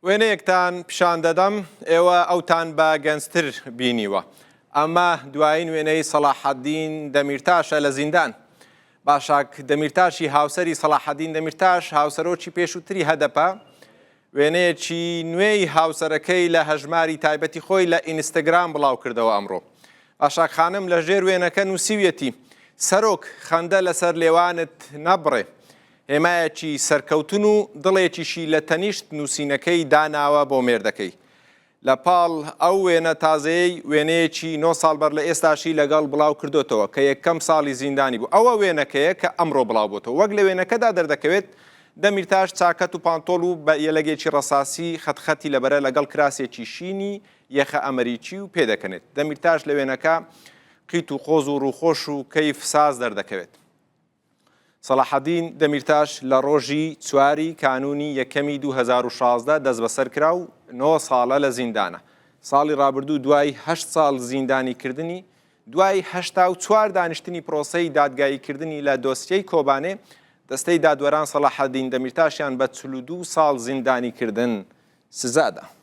وێنەیەکتان پیشان دەدەم، ئێوە ئەوتان بە گەنجتر بینیوە. ئەمە دوایین وێنەی سەڵاحەدین دەمیرتاشە لە زیندان. باشاک دەمیرتاشی هاوسەری سەڵاحەدین دەمیرتاش، هاوسەرۆکی پێشووتری هەدەپە، وێنەیەکی نوێی هاوسەرەکەی لە هەژماری تایبەتی خۆی لە ئینستاگرام بڵاوکردەوە ئەمڕۆ. باشاک خانم لە ژێر وێنەکە نووسیویەتی، سەرۆک، خەندە لەسەر لێوانت نەبڕێ. هێمایەکی سەرکەوتن و دڵێکیشی لە تەنیشت نووسینەکەی داناوە بۆ مێردەکەی. لە پاڵ ئەو وێنە تازەیەی وێنەیەکی نۆ ساڵ بەر لە ئێستاشی لەگەڵ بڵاو کردۆتەوە کە یەکەم ساڵی زیندانی بوو. ئەوە وێنەکەیە کە ئەمڕۆ بڵاو بۆتەوە. وەک لە وێنەکەدا دەردەکەوێت دەمیرتاش چاکەت و پانتۆڵ و بە یەلەگێکی ڕەساسی خەت خەتی لەبەرە لەگەڵ کراسێکی شینی یەخە ئەمەریکی و پێدەکەنێت. دەمیرتاش لە وێنەکە قیت و قۆز و ڕووخۆش و کەیف ساز دەردەکەوێت. سەڵاحەدین دەمیرتاش لە ڕۆژی چواری کانوونی یەکەمی 2016 دەستبەسەر کرا و نۆ ساڵە لە زیندانە. ساڵی ڕابردوو دوای هەشت ساڵ زیندانیکردنی، دوای 84 دانیشتنی پرۆسەی دادگاییکردنی لە دۆسیەی کۆبانێ، دەستەی دادوەران سەڵاحەدین دەمیرتاشیان بە 42 ساڵ زیندانیکردن سزادا.